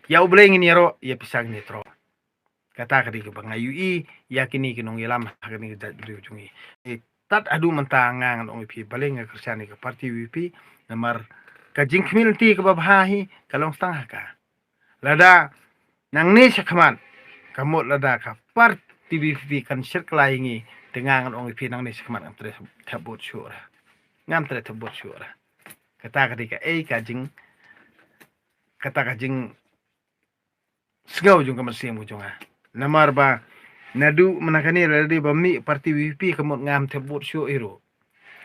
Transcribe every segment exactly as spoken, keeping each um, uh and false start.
Ïa U Blei ngin ïaroh, ïa pisa ngin ïatroh. Kata ka dei kaba nga ïohi ïa kine ki nongïalam ha kane ka jaitbynriew jong ngi. Eh, tad haduh mynta nga ngan ong ïa phi, balei nga kyrshan ïa ka party V P, namar ka jingkhmih lynti kaba bha hi ka long tang ha ka. Lada nangne shakhmat, ka mut lada ka party V P kan shet kylla ïa ngi, te nga ngan ong ïa phi, nangne shakhmat ngam treh thep vote shuh ruh. Ngam treh thep vote shuh ruh. Kata ka dei kaei ka jing, kata ka jing sngew jong ka mynsiem ka jong nga. Namar ba naduh mynta kane lada dei ba mih party V P, ka mut ngam thep vote shuh hi ruh.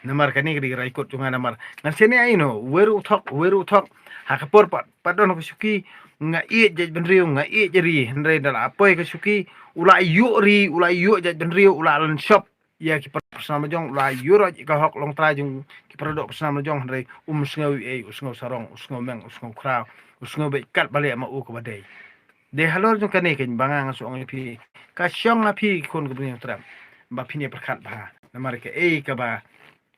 Namar kane ka dei ka raikut jong nga, namar ngan shaniah ïa uno, uwei ruh u thok, uwei ruh u thok. Ha ka por pat, pat don ka shuki, nga ïeit jaitbynriew, nga ïeit ri, hynrei da la poi ka shuki, u la ïuh ri, u la ïuh jaitbynriew, u la lynshop ïa ki para doh para snam la jong, u la ïuh ruh ïa ka hok longtrai jong ki para doh para snam la jong, hynrei um sngew ei, u sngew sarong, u sngew meng, u sngew khraw, u sngew beit kat ba leh ma u kaba dei. Dei halor jong kane keiñ ba nga nga shu ong ïa phi, ka shong ha phi ki khun ki briew Trump, ba phin ïa pyrkhat bha. Namar kaei kaba,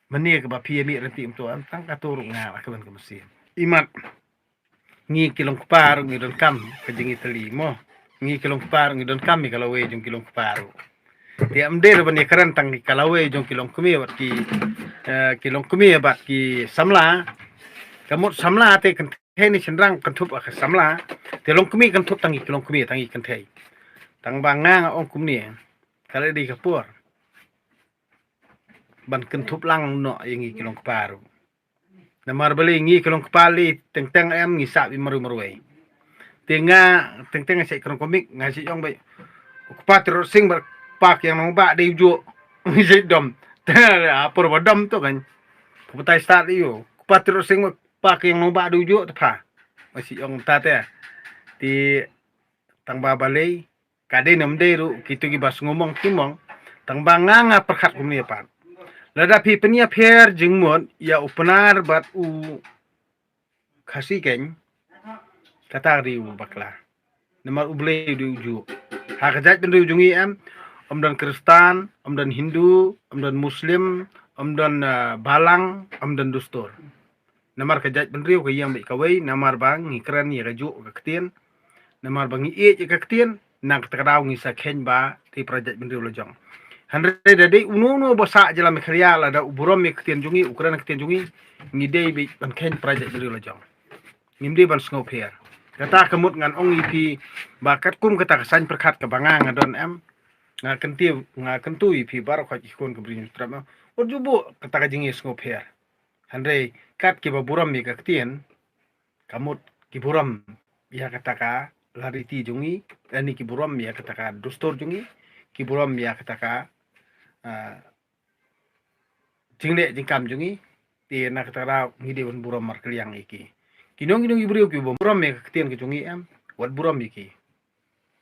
mane kaba phi ïa mih ryntih mynta, em, tang kato ruh nga la ka ban ka mynsiem. Imat ngi ki longkpa ruh ngi donkam ka jingïatylli mo. Ngi ki longkpa ruh ngi donkam ïa ka lawei jong ki longkpa ruh. Te ym dei ruh ban ïakren tang ïa ka lawei jong ki longkmie bad ki, eh, ki longkmie bad ki samla. Ka mut samla te kynthei ne shynrang kynthup ïa ka samla. Te longkmie kynthup tang ïa ki longkmie, tang ïa ki kynthei. Tang ba nga nga ong kumne, ka la dei ka por ban kynthup lang noh ïa ngi ki longkpa ruh. Namar balei ngi ki longkpa lei teng teng em ngi sah beit marwei marwei. Te nga teng teng nga sah ïakren komik, nga sah ïong beit. U Kpa Tirot Sing bad Kpa Kiang Nangbah dei u juh. Ngi sah dom. Te ha por ba dom to kan. Phubatai stad ïa u. Kpa Tirot Sing bad Kpa Kiang Nangbah dei u juh te pha. Nga sah ïong ta te. Te tang ba balei, ka dei ne ym dei ruh, kito kiba sngewmong ki mong. Tang ba nga nga pyrkhat kumne pat. Lada phi pynïapher jingmut ïa u Pnar bad u Khasi keiñ, kata ka dei u bakla. Namar U Blei u dei u juh. Ha ka jaitbynriew jong ngi em, ym don Khristan, ym don Hindu, ym don Muslim, ym don, ah, Balang, ym don Dustur. Namar ka jaitbynriew ka ïeng beit kawei, namar ba ngi kren ïa ka juh ka ktien. Namar ba ngi ïeit ïa ka ktien, na kata ka daw ngi sa kheiñ ba dei para jaitbynriew la jong. Hynrei da dei uno uno ba sah jylla Meghalaya, lada u burom ïa ka ktien jong ngi, u kren ka ktien jong ngi, ngi dei beit ban kheiñ para jaitbynriew la jong. Ngim dei ban sngewpher. Kata ka mut ngan ong ïa phi ba katkum kata ka saiñ pyrkhat kaba nga nga don em, nga kyntu, nga kyntu ïa phi baroh ki khun ki briew Trump em. Wat ju buh kata ka jingïasngewpher. Hynrei kat kiba burom ïa ka ktien, ka mut ki burom ïa kata ka lariti jong ngi, lane ki burom ïa kata ka dustur jong ngi, ki burom ïa kata ka, ah, jingleh jingkam jong ngi, te na kata ka daw ngi dei ban burom markylliang ïa ki. Ki nong, ki nong ki briew kiba burom ïa ka ktien ka jong ngi em, wat burom ïa ki.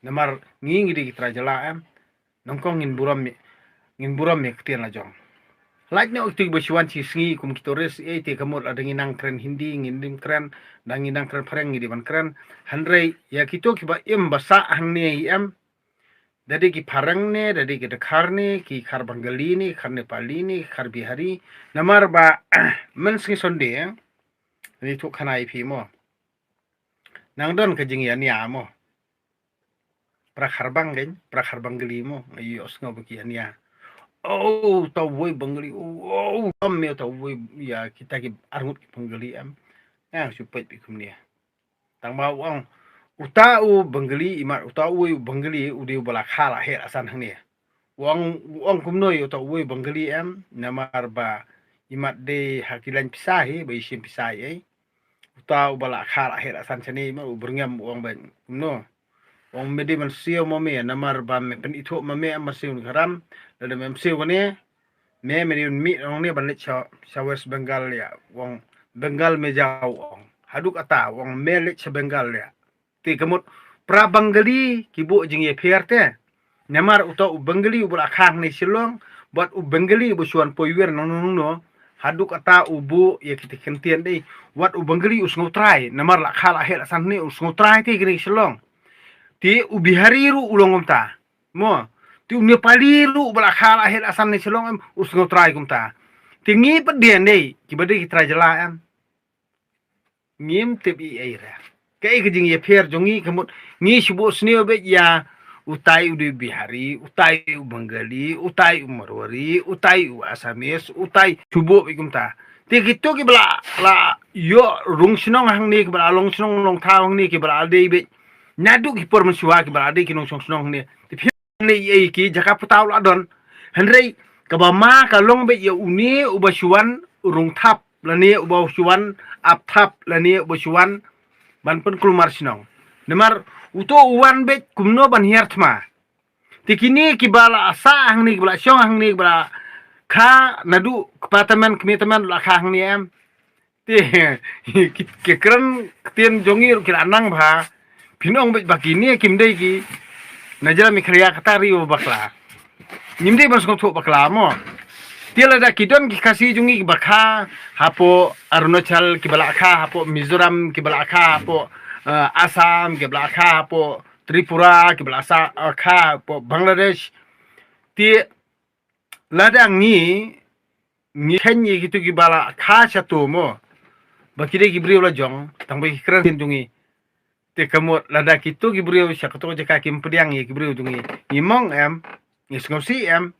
Namar ngi ngi dei ki trai jylla em, nyngkong ngin burom ïa, ngin burom ïa ka ktien la jong. Lait noh ïa kito kiba shu wan shi sngi kum ki tourist, eh, te ka mut lada ngi nang kren Hindi ngin ym kren, lada ngi nang kren phareng ngi dei ban kren. Hynrei ïa kito kiba im ba sah hangne hi em, da dei ki phareng ne, da dei ki Dkhar ne, ki Khar Bengali ne, Khar Nepali ne, Khar Bihari. Namar ba mynsngi Sunday, eh, ngi ïathuh khana ïa phi mo. Nang don ka jingïania mo. Para Khar Bang keiñ, para Khar Bengali mo, nga ïohsngew ba ki ïania. Oh, uta uwei Bengali, oh, oh, tam me uta uwei, ïa kita ki arngut ki Bengali em. Nga shu peit beit kumne. Tang ba u ong, uta u Bengali, imat uta uwei u Bengali, u dei uba la kha la heh la san hangne. U ong, u ong kumno ïa uta uwei u Bengali em, namar ba imat dei ha ki lain pisa hi, ba i shim pisa hi ei. Uta uba la kha la heh la san shane, imat u byrngem u ong ba kumno. U ong me dei mynsiem ma me, namar ba me pynithuh ma me em mynsiem Haram, lada me mynsiem kane, me, me dei mih hangne ban leit sha, sha West Bengal ïa, u ong Bengal me jaw u ong. Haduh kata, u ong me leit sha Bengal ïa. Te ka mut, para Bengali ki buh jingïapher te. Namar uta u Bengali uba la kha hangne Shillong, bad u Bengali uba shu wan poi wir nangno nangno. Haduh kata u buh ïa kita ki kyntien dei. Wat u Bengali u sngewtrai, namar la kha la heh la san hangne u sngewtrai te kane Shillong. Te u Bihari ruh u long kumta. Mo, te u Nepali ruh uba la kha la heh la san hangne Shillong em, u sngewtrai kumta. Te ngi pat dei ne, kiba dei ki trai jylla em. Ngim tip ei ei re. Kaei ka jingïapher jong ngi, ka mut ngi shu buh sniew beit ïa utai u dei Bihari, utai u Bengali, utai u Marwari, utai u Assamese, utai shu buh beit kumta. Te kito kiba la, la ïoh rung shnong hangne, kiba la long shnong long thaw hangne, kiba la dei beit naduh ki por mynshuwa, kiba la dei ki nongshong shnong hangne. Te phi ne ei ki jaka putau la don. Hynrei kaba ma ka long beit ïa une uba shu wan rung thap lane uba shu wan ap thap lane uba shu wan ban pynkulmar shnong. Namar uto u wan beit kumno ban hiar thma. Te kine kiba la sah hangne, kiba la shong hangne, kiba la kha naduh kpa tymmen kmie tymmen la kha hangne em. Te ki, ki kren ktien jong ngi ruh ki la nang bha. Phin ong beit ba kine kim dei ki na jylla Meghalaya, kata ri bakla. Ngim dei ban sngewthuh bakla mo. Te lada ki don ki Khasi jong ngi kiba kha hapoh Arunachal, kiba la kha hapoh Mizoram, kiba la kha hapoh, eh, Assam, kiba la kha hapoh Tripura, kiba la sa, eh, kha hapoh Bangladesh. Te lada ngi, ngi khein ïa kito kiba la kha shato mo, ba ki dei ki briew la jong, tang ba ki kren ktien jong ngi. Te ka mut lada kito ki briew sha kato ka jaka kim pdiang ïa ki briew jong ngi, ngi mong em, ngi sngewsih em.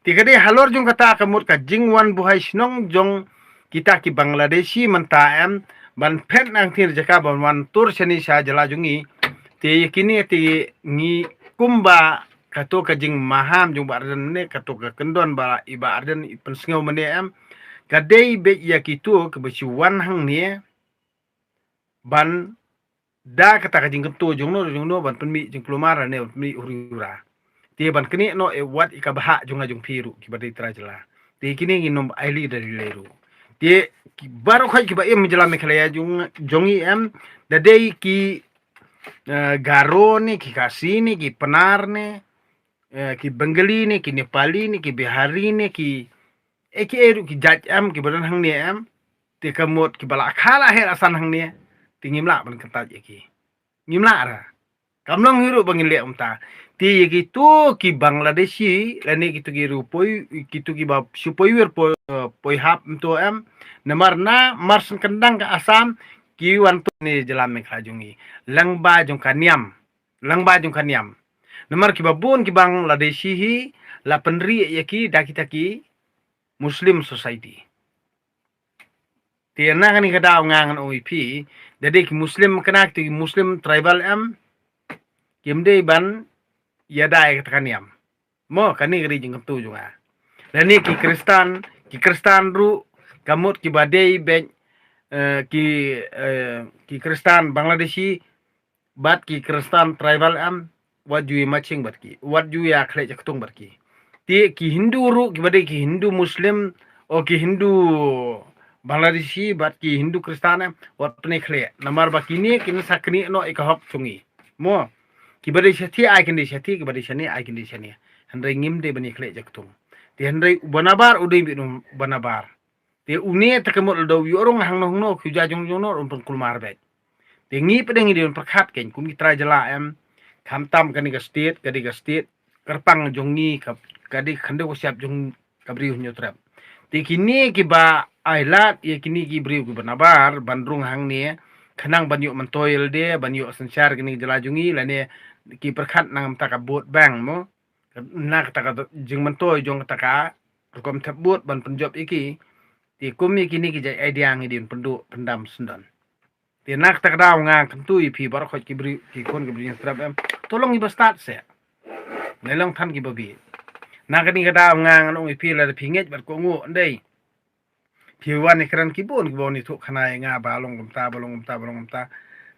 Te ka dei halor jong kata ka mut ka jingwan buhai shnong jong kita ki Bangladeshi mynta em, ban phet na ka jaka ban wan tur shane sha jylla jong ngi. Te ïa kine te ngi kumba kato ka jingmaham jong Bah Ardent mynne, kato ka kyndon ba i Bah Ardent i pynsngew mynne em, ka dei beit ïa kito kiba shu wan hangne ban da kata ka jingkyntu jongno jongno ban pynmih jingkulmar ne ban pynmih huri hura. Te ban knieh noh ïa wat ïa ka bhah jong nga jong phi ruh kiba dei trai jylla. Te kine ngin ym ailad da lei lei ruh. Te ki baroh khoit kiba im jylla Meghalaya jong, jong ngi em, da dei ki, eh, Garo ne, ki Khasi ne, ki Pnar ne, eh, ki Bengali ne, ki Nepali ne, ki Bihari ne, ki, eh, ki, eh, ruh ki jait em, kiba don hangne em. Te ka mut kiba la kha la heh la san hangne, te ngim lah ban kyntait ïa ki. Ngim lah ra. Kam long hi ruh ba ngin leh kumta. Te ïa kito ki Bangladeshi lane kito ki rupoi, kito kiba shu poi wir poi, eh, poi hap mynta em. Namar na mar shen kyndang ka Assam ki wan tu ne jylla Meghalaya jong ngi. Lyngba jong ka niam. Lyngba jong ka niam. Namar kiba bun ki Bangladeshi hi la pynrieh ïa ki da kita ki Muslim society. Te na kane ka daw nga ngan ong ïa phi, da dei ki Muslim kane, ki Muslim tribal em, kim dei ban ïada ïa kata ka niam. Mo, kane ka dei jingkyntu jong nga. Lane ki Kristan, ki Kristan ruh ka mut kiba dei beit, eh, ki, eh, ki Kristan Bangladeshi bad ki Kristan tribal em, wat ju ïa matching bad ki, wat ju ïa khleh jaktung bad ki. Te ki Hindu ruh kiba dei ki Hindu Muslim, o ki Hindu Bangladeshi bad ki Hindu Kristan em, wat pynïakhleh. Namar ba kine kin sa knieh noh ïa ka hok jong ngi. Mo, kiba dei shathie ai kin dei shathie, kiba dei shane ai kin dei shane. Hynrei ngim dei ban ïakhleh jaktung. Te hynrei uba nabar u dei beit uba nabar. Te une te ka mut lada u ïoh rung hangno hangno, ki u ja jong jong no, un pynkulmar beit. Te ngi pat ngi dei ban pyrkhat kein kum ki trai jylla em, khamtam kane ka state, ka dei ka state kyrpang jong ngi, ka, ka dei khyndew ka shyiap jong ka Bri u Hynñiewtrep. Te kine kiba ailad ïa kine ki briew kiba nabar ban rung hangne, khnang ban ïoh myntoi lade, ban ïoh synshar kane ka jylla jong ngi, lane ki pyrkhat na ka bynta ka vote bank mo. Na kata ka jingmyntoi jong kata ka rukom thep vote ban pynjop ïa ki. Te kum ïa kine ki jait idea ngi dei ban pynduh pyndam syndon. Te na kata ka daw nga kyntu ïa phi baroh khoit ki briew, ki khun ki briew Hynñiewtrep em, to long kiba stad seh, ne long than kiba bieit. Na kane ka daw nga ngan ong ïa phi, lada phi ngeit bad kohnguh, ym dei phi wan ïakren, ki bun kiba wan ïathuh khana ïa nga ba long kumta, ba long kumta, ba long kumta.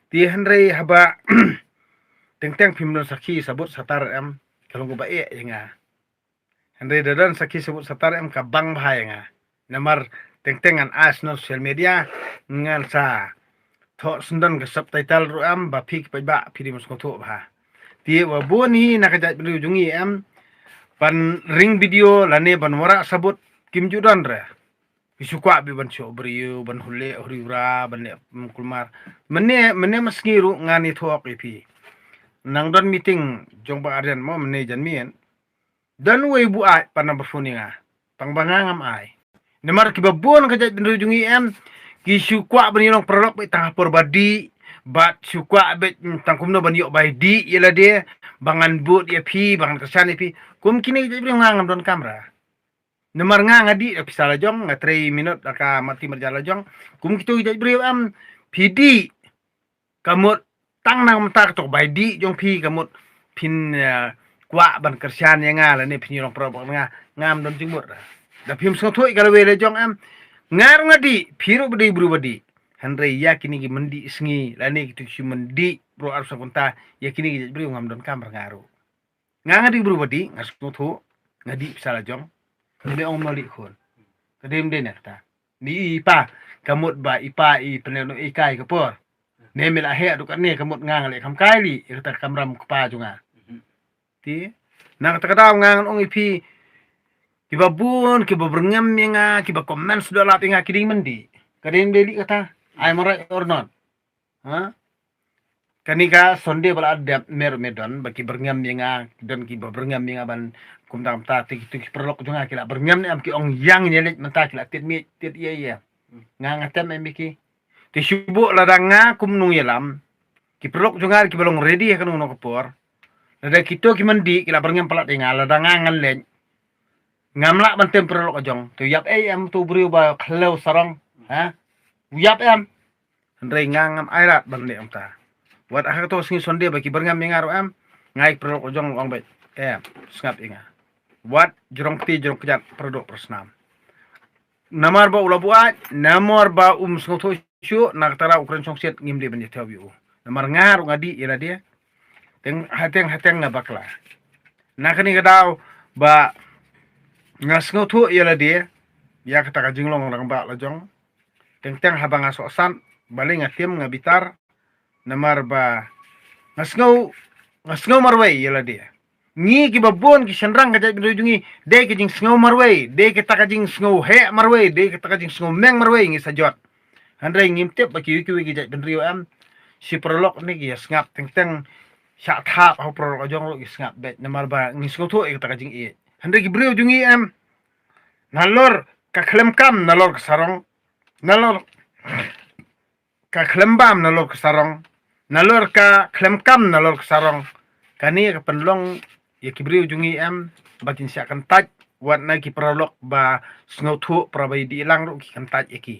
Te hynrei haba teng teng phim don sakhi sabut satar em, ka long kaba eh ïa nga. Hynrei da don sakhi sabut satar em, ka bang bha ïa nga. Namar teng teng ngan ai sha social media, ngan sa thoh syndon ka subtitle ruh em, ba phi ki paidbah phi dei ban sngewthuh bha. Te ba bun hi na ka jaitbynriew jong ngi em, ban ring video lane ban wanrah sabut kim ju don re. Ki shu kwah beit ban shoh briew, ban hule huri hura, ban leh, mm, kulmar. Mynne, mynne mynstep ruh ngan ïathuh ïa phi. Nang don meeting jong Bah Ardent mo mynne janmiet. Don uwei u buaid pat number phone ïa nga, tang ba nga ngam ai. Namar kiba bun ka jaitbynriew jong ngi em, ki shu kwah ban ïalong paralok beit tang ha por ba dih, Bad shu kwah beit tang kumno ban ïoh bai dih ïa lade, ba ngan bud ïa phi, ba ngan kyrshan ïa phi. Kum kine ki jaitbynriew nga ngam donkam ruh. Namar nga nga dih da pisa la jong, nga trei minot da ka mati marjan la jong. Kum kito ki jaitbynriew em, phi dih. Ka mut tang na mynta kato ka bai dih jong phi ka mut phin, eh, kwah ban kyrshan ïa nga lane phin ïa long paralok bad nga, ngam don jingmut ruh. Da phim sngewthuh ïa ka lawei la jong em. Nga ruh nga dih, phi ruh ba dei briew ba dih. Hynrei ïa kine ki myndih sngi lane kito ki myndih briew arphew san kynta, ïa kine ki jaitbynriew ngam donkam ruh nga ruh. Nga nga dei briew ba dih, nga sngewthuh, nga dih pisa la jong. Nga dei ong mali khun. Ka dei mdei na kata. Ni i pa, ka mut ba i pa i pynlong i kai ka por. Ne me la heh duk ne ka mut nga nga leh kam kai li, ïa kata ka kamram kpa jong nga. Te, na kata ka daw nga ngan ong ïa phi, kiba bun, kiba byrngem ïa nga, kiba comment sdang lap ïa nga, ki dei myndih. Ka dei mdei li kata, am I right or not? Ha? Kane ka Sunday ba la dep mer me don, ba ki byrngem ïa nga, don kiba byrngem ïa nga ban kumta kumta, te ki, te ki paralok jong nga ki la byrngem ne em ki ong ïa nga leit mynta ki la tied miej, tied ïa ïa. Nga nga tem em ïa ki. Te shu buh lada nga kum nongïalam, ki paralok jong nga kiba long ready ha kano kano ka por. Lada kito ki myndih ki la byrngem palat ïa nga, lada nga ngan leit. Ngam lah ban tem paralok jong. Te ïap ei em to briew ba khlem sarong. Ha? Ïap em. Hynrei nga ngam ai lad ban leh kumta. Wat ha kato sngi Sunday ba ki byrngem ïa nga ruh em. Nga ïa ki paralok jong ong beit. Em, sngap ïa nga. Wat jrong kti jrong kjat, para doh para snam. Namar ba u la buaid, namar ba um sngewthuh shuh, na kata ruh u kren shongshit ngim dei ban ïa thew ïa u. Namar nga ruh nga dih ïa lade. Teng hateng hateng nga bakla. Na kane ka daw ba nga sngewthuh ïa lade, ïa kata ka jinglong rangbah la jong. Teng teng haba nga sohsat, balei nga tim nga bitar, namar ba nga sngew, nga sngew marwei ïa lade. Ngi kiba bun ki shynrang ka jaitbynriew jong ngi, dei ka jingsngew marwei, dei kata ka jingsngew heh marwei, dei kata ka jingsngew meng marwei ngi sa jot. Hynrei ngim tip ba kiwei kiwei ki jaitbynriew em, shi paralok ne ki ïa sngap teng teng, shah thap ha u paralok jong ruh ki sngap beit, namar ba ngi sngewthuh ïa kata ka jingïeit. Hynrei ki briew jong ngi em, nalor ka khlem kam, nalor ka sarong, nalor ka khlem bam nalor ka sarong, nalor ka khlem kam nalor ka sarong. Kane ka pynlong ïa ki briew jong ngi em, ba kin shah kyntait wat na ki paralok ba sngewthuh, para ba ïa dih lang ruh ki kyntait ïa ki.